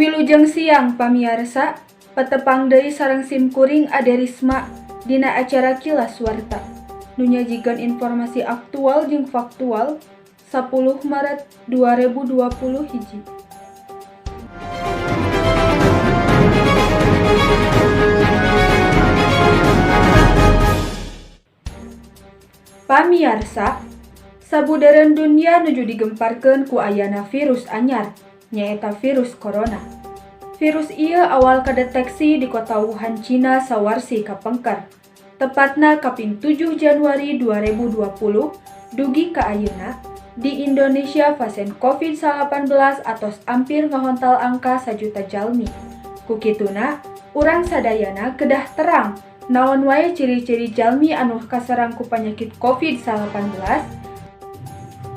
Wilujeng siang, pamiarsa, patepang deui sareng simkuring Ade Risma dina acara Kilas Warta nu nyajikeun informasi aktual jeung faktual 10 Maret 2020 hiji. Pamiarsa, sabudeureun dunya nuju digemparkeun ku ayana virus anyar, nyaeta virus corona. Virus ieu awal kadeteksi di kota Wuhan, Cina, sawarsi kapengker. Tepatna kaping 7 Januari 2020. Dugi ka ayeuna di Indonesia pasien COVID-19 atos ampir ngahontal angka 1 juta jalmi. Ku kituna, urang sadayana kedah terang naon wae ciri-ciri jalmi anu kaserang ku panyakit COVID-19,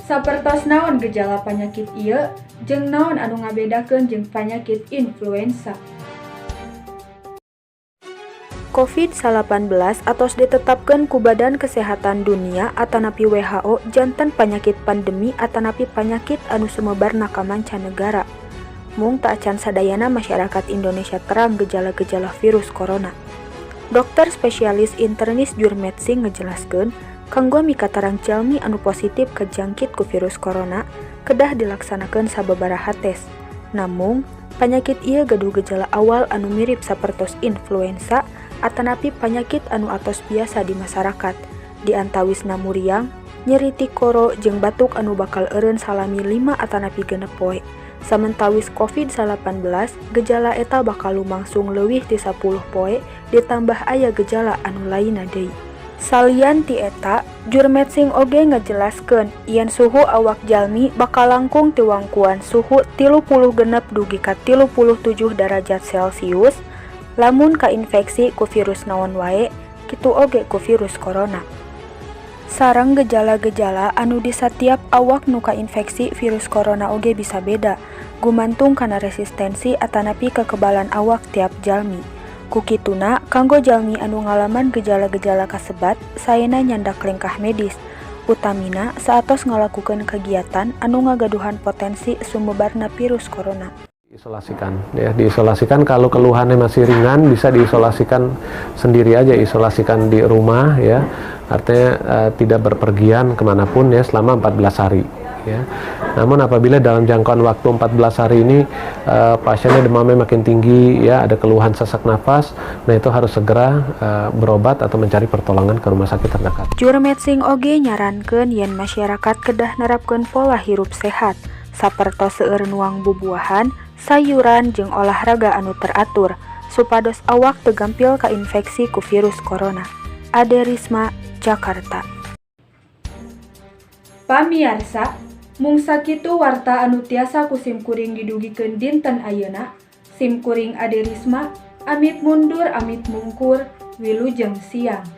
sapertos naon gejala panyakit ieu jeung naon anu ngabedakeun jeung panyakit influenza. COVID-19 atos ditetapkeun ku Badan Kesehatan Dunia atanapi WHO janten panyakit pandemi atanapi panyakit anu sumebarna ka mancanegara. Mung teu acan sadayana masyarakat Indonesia terang gejala-gejala virus corona. Dokter spesialis internis Jurmeet Singh ngejelaskeun, kanggo mikatarang jalmi anu positif kajangkit ku virus corona, kedah dilaksanakeun sababaraha tes. Namung, panyakit ieu gaduh gejala awal anu mirip sapertos influenza atanapi panyakit anu atos biasa di masyarakat, diantawisna muriang, nyeri tikoro, jeung batuk anu bakal eureun salami 5 atanapi 6 poe. Samentawis COVID-19, gejala eta bakal lumangsung leuwih ti 10 poe, ditambah aya gejala anu lainna deui. Salian ti eta, Jurmeet Singh oge ngajelaskeun yen suhu awak jalmi bakal langkung ti wangkuan suhu 36 dugi ka 37 derajat Celcius lamun kainfeksi ku virus naon wae, kitu oge ku virus corona. Sareng gejala-gejala anu di satiap awak nu kainfeksi virus corona oge bisa beda, gumantung kana resistensi atanapi kekebalan awak tiap jalmi. Ku kituna, kanggo jalmi anu ngalaman gejala-gejala kasebat, saena nyandak lengkah medis, utamina saatos ngalakukeun kegiatan anu ngagaduhan potensi sumebarna virus corona. Isolasikan ya, diisolasikan. Kalau keluhannya masih ringan, bisa diisolasikan sendiri aja, isolasikan di rumah ya, artinya tidak berpergian kemanapun ya selama 14 hari ya. Namun apabila dalam jangkauan waktu 14 hari ini pasiennya demamnya makin tinggi ya, ada keluhan sesak nafas, nah itu harus segera berobat atau mencari pertolongan ke rumah sakit terdekat. Jurmeet Singh oge nyarankeun yen masyarakat kedah nerapkeun pola hirup sehat, sapertos seueur nuang bubuahan, sayuran, jeung olahraga anu teratur, supados awak teu gampil kainfeksi ku virus corona. Ade Risma, Jakarta. Pamiarsa, mung sakitu warta anu tiasa ku simkuring didugikeun dinten ayeuna. Simkuring Ade Risma, amit mundur amit mungkur, wilujeng siang.